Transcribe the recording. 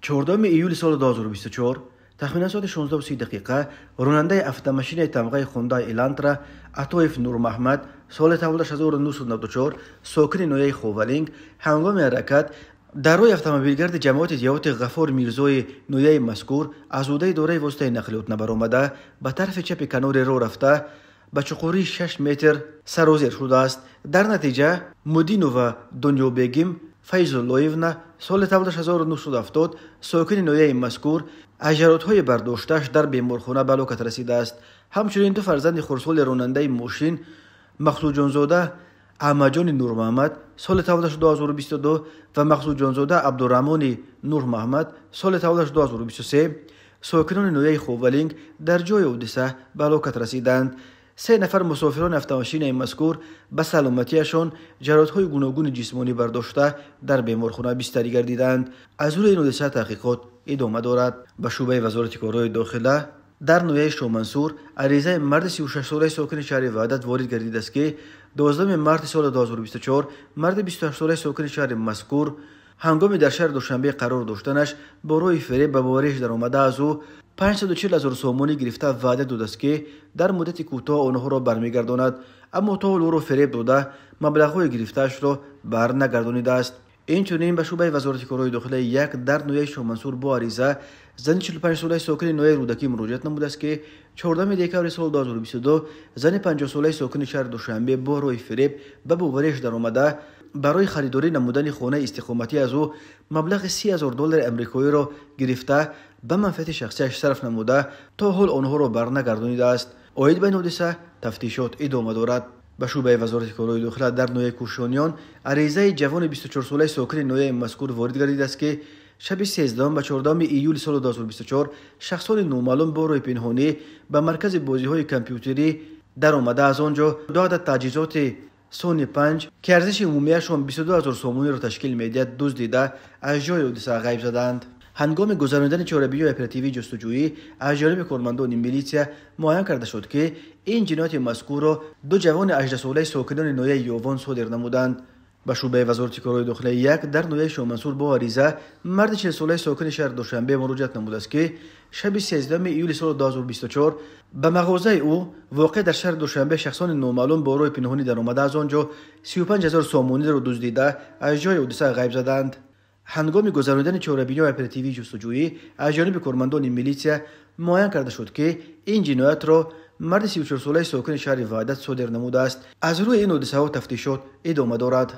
14 июли соли 2024 тахминан соати 16:30 ронандаи автомашинаи тамғаи Хундай Элантра Атоев Нурмаҳмад соли таваллудаш 1994 сокини ноҳияи Ховалинг ҳангоми ҳаракат дар роҳи автомобилгарди ҷамоати деҳоти Ғаффор Мирзои ноҳияи мазкур аз ҳудуди дораи воситаи нақлиёт набаромада ба тарафи чапи канори роҳ рафта ба чуқурии 6 метр сарозер шудааст. Дар натиҷа Мудинова Дунёбегим Файзуллоевна соли таваллудаш 1970 сокини ноҳияи мазкур аз ҷароҳатҳои бардоштааш дар беморхона ба ҳалокат расидааст. Ҳамчунин ду фарзанди хурдсоли ронандаи мошин Мақсудҷонзода Аҳмадҷони Нурмаҳмад соли таваллудаш 2022 ва Мақсудҷонзода Абдураҳмони Нурмаҳмад соли таваллудаш 2023 сокинони ноҳияи Ховалинг дар ҷои ҳодиса ба ҳалокат расиданд. Се нафар мусофирони автомошинаи мазкур ба саломатиашон ҷароҳатҳои гуногуни ҷисмонӣ бардошта дар беморхона бистарӣ гардиданд. Аз рӯи ин ҳодиса таҳқиқот идома дорад. Ба шӯъбаи Вазорати корҳои дохила дар ноҳияи Шоҳмансур аризаи марди 36-солаи сокини шаҳри Ваҳдат ворид гардидааст, ки 12 марти соли 2024 марди 28-солаи сокини шаҳри мазкур ҳангоми дар шаҳри Душанбе қарор доштанаш бо роҳи фиреб ба бовариш даромада аз ӯ 540 ҳазор сомонӣ гирифта ваъда додааст, ки дар муддати кӯтоҳ онҳоро бармегардонад, аммо то ҳол ӯро фиреб дода маблағҳои гирифтаашро барнагардонидааст. Инчунин ба шӯъбаи Вазорати корҳои дохилаи як дар ноҳияи Шоҳмансур бо ариза зани 45-солаи сокини ноҳияи Рӯдакӣ муроҷиат намудааст, ки 14 декабри соли 2022 зани 50-солаи сокини шаҳри Душанбе бо роҳи фиреб ба бовариш даромада барои харидорӣ намудани хонаи истиқоматӣ аз ӯ маблағи 30 ҳазор доллари амрикоиро гирифта ба манфиати шахсияш сарф намуда то ҳол онҳоро барнагардонидааст. Оид ба ин ҳодиса тафтишот идома дорад. Ба шӯъбаи Вазорати корҳои дохила дар ноҳияи Кӯшониён аризаи ҷавони 24-солаи сокини ноҳияи мазкур ворид гардидааст, ки шаби 13 ба 14 июли соли 2024 шахсони номаълум бо роҳи пинҳонӣ ба маркази бозиҳои компютерӣ даромада аз он ҷо ду адад таҷҳизоти Sony 5, ки арзиши умумияшон 22 ҳазор сомониро ташкил медиҳад, дуздида аз ҷои ҳодиса ғайб заданд. Ҳангоми гузаронидани чорабиниҳои оперативии ҷустуҷӯӣ аз ҷониби кормандони милитсия муайян карда шуд, ки ин ҷинояти мазкурро ду ҷавони 18-солаи сокинони ноҳияи Ёвон содир намуданд. Ба шӯъбаи Вазорати корҳои дохилаи як дар ноҳияи Шоҳмансур бо ариза марди 40-солаи сокини шаҳри Душанбе муроҷиат намудааст, ки шаби 13 июли соли 2024 ба мағозаи ӯ воқеъ дар шаҳри Душанбе шахсони номаълум бо роҳи пинҳонӣ даромада аз он ҷо 35 ҳазор сомониро дуздида аз ҷои ҳодиса ғайб заданд. Ҳангоми гузаронидани чорабиниҳои оперативии ҷустуҷӯӣ аз ҷониби кормандони милитсия муайян карда шуд, ки ин ҷиноятро марди 34-солаи сокини шаҳри Ваҳдат содир намудааст. Аз рӯи ин ҳодисаҳо тафтишот идома дорад.